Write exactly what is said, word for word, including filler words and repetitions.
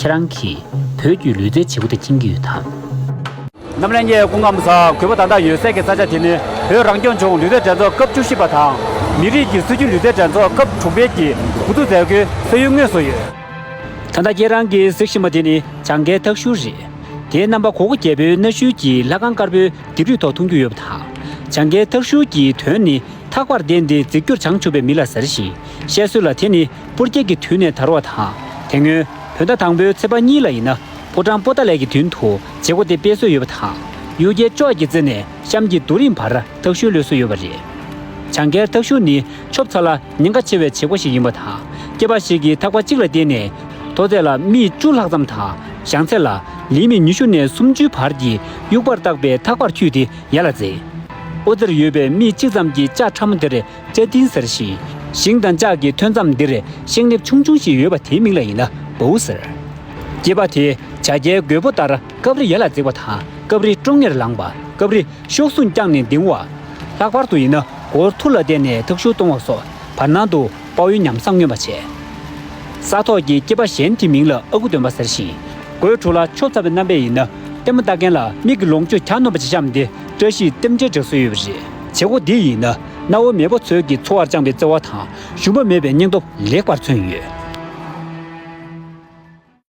ཁྱེད་རང་གིས་བོད་ཀྱི་ལུས་རྩལ་བྱེད་སྒོ་དེ་སྦྱང་གི་ཡོད་དམ། གནམ་ལྷ་གཉན་སྐུ་ཁམས་བཟང་། གུས་པ་དང་ཐོག་ཡོད་སའི་གི་ས་ཆ་དེ་ནི་བོད་རང་སྐྱོང་ལྗོངས་ལུས་རྩལ་འགྲན་ཚོགས་སྐབས་བཅུ་བཞི་པ་དང་། མི་རིགས་ཀྱི་སྲིད་ཇུས་ལུས་རྩལ་འགྲན་ཚོགས་སྐབས་དྲུག་པའི་གི་འགོ་འཛུགས་མཛད་སྒོའི་ས་ཡུལ་དངོས་སུ་ཡོད། ད་ལྟ་ཁྱེད་རང་གིས་གཟིགས་བཞིན་པ་དེ་ནི་བྱང་ཁའི་སྟག་ཤུར་རེད། དེའི་རྣམ་པ་གོ་གོ་རྒྱལ་པོའི་གནའ་ཤུལ་གྱི་ལྷ་ཁང་དཀར་པོའི་ལྡེབས་རིས་ཐོག་མཐོང་རྒྱུ་ཡོད་པ་དང་། བྱང་ཁའི་སྟག་ཤུར་གྱི་དོན་ནི་ཐག་པར་བརྟེན་ཏེ་རྫིག་སྐྱོར་བྱང་ཆུབ་པའི་མི་ལ་ཟེར་ཞིང་། བཤད་སྲོལ་ལ་དེ་ནི་སྤུར་རྒྱལ་གྱི་དུས་ནས་དར་བ་དང་། དེ་སྔོན་བོད་ཟླ་དང་པོའི་ཚེས་པ་གཉིས་ལ་ཡིན་ན་ཕོ་བྲང་པོ་ཏཱ་ལའི་གི་མདུན་དུ་བྱེད་སྒོ་དེ་སྤེལ་སྲོལ་ཡོད་པ་དང་། གཡུལ་རྒྱལ་ཅོ་ཨ་གི་རྩེ་ནས་གཤམ་གྱི་རྡོ་རིང་བར་སྟག་ཤུར་གློད་སྲོལ་ཡོད་པ་རེད། བྱང་ཁའི་སྟག་ཤུར་ནི་ཆོབ་ཚ་ལ་ཉེན་ཁ་ཆེ་བའི་བྱེད་སྒོ་ཞིག་ཡིན་པ་དང་། སྐྱེས་པ་ཞིག་གིས་ཐག་པ་གཅིག་ལ་བརྟེན་ནས་མཐོ་ཚད་ལ་སྨི་བཅུ་ལྷག་ཙམ་དང་། བྱང་ཚད་ལ་ལི་སྨི་ཉི་ཤུ་ནས་སུམ་ཅུའི་བར་གྱི་དབྱུག་པར་བཏགས་པའི་ཐག་པར་འཐུས་ཏེ་ཡར་ལ་འཛེགས། ཨོ་རྩེར་ཡོད་པའི་སྨི་གཅིག་ཙམ་གྱི་ལྕགས་ཁྲ་མོ་དེར་ལྕགས་ཏིང་ཟེར་ཞིང་། ཤིང་དང་ལྕགས་ཀྱི་ཐོན་རྩམ་འདིར་ཤིང་ལེབ་ཆུང་ཆུང་ཞིག་ཡོད་པ་དེའི་མིང་ལ་ཡིན་ན་བའུ་ཟེར། སྐྱེས་པ་དེས་བྱ་རྒྱལ་རྒོད་པོ་ལྟར་སྐབས་རེ་ཡར་ལ་འཛེགས་པ་དང་། སྐབས་རེ་ཀྲོང་ངེར་ལངས་པ། སྐབས་རེ་གཤོག་ཟུང་བརྐྱངས་ནས་ལྡིང་བ། ལྷག་པར་དུ་ཡིན་ན་སྒོར་ཐུར་ལ་བརྟེན་ནས་ཐག་ཤུར་གཏོང་བ་སོགས་བར་སྣང་དུ་དཔའ་བོའི་ཉམས་བཟང་མངོན་པ་བྱས། ས་ཐོག་གི་སྐྱེས་པ་གཞན་དེའི་མིང་ལ་ཨ་ཁུ་སྟོན་པ་ཟེར་ཞིང་། སྒོའི་དྲུང་ལ་ཆོབ་ཚ་བའི་རྣམ་པས་ཡིན་ན་ལྟད་མོ་ལྟ་མཁན་ལ་མིག་གི་ལོངས་སྤྱོད་གྱ་ནོམ་པ་ཅིག་བཤམས་ཏེ་བཀྲ་ཤིས་རྟེན་འབྲེལ་སྒྲིག་སྲོལ་ཡོད་པ་རེད། བྱེད་སྒོ་འདི་ཡིན་ན་གནའ་བོའི་མེས་པོ་ཚོས་ཀྱི་འཚོ་བར་བཅངས་པའི་བརྩེ་བ་དང་ཞུམ་པ་མེད་པའི་སྙིང་སྟོབས་ལེགས་པར་མཚོན་ཡོད།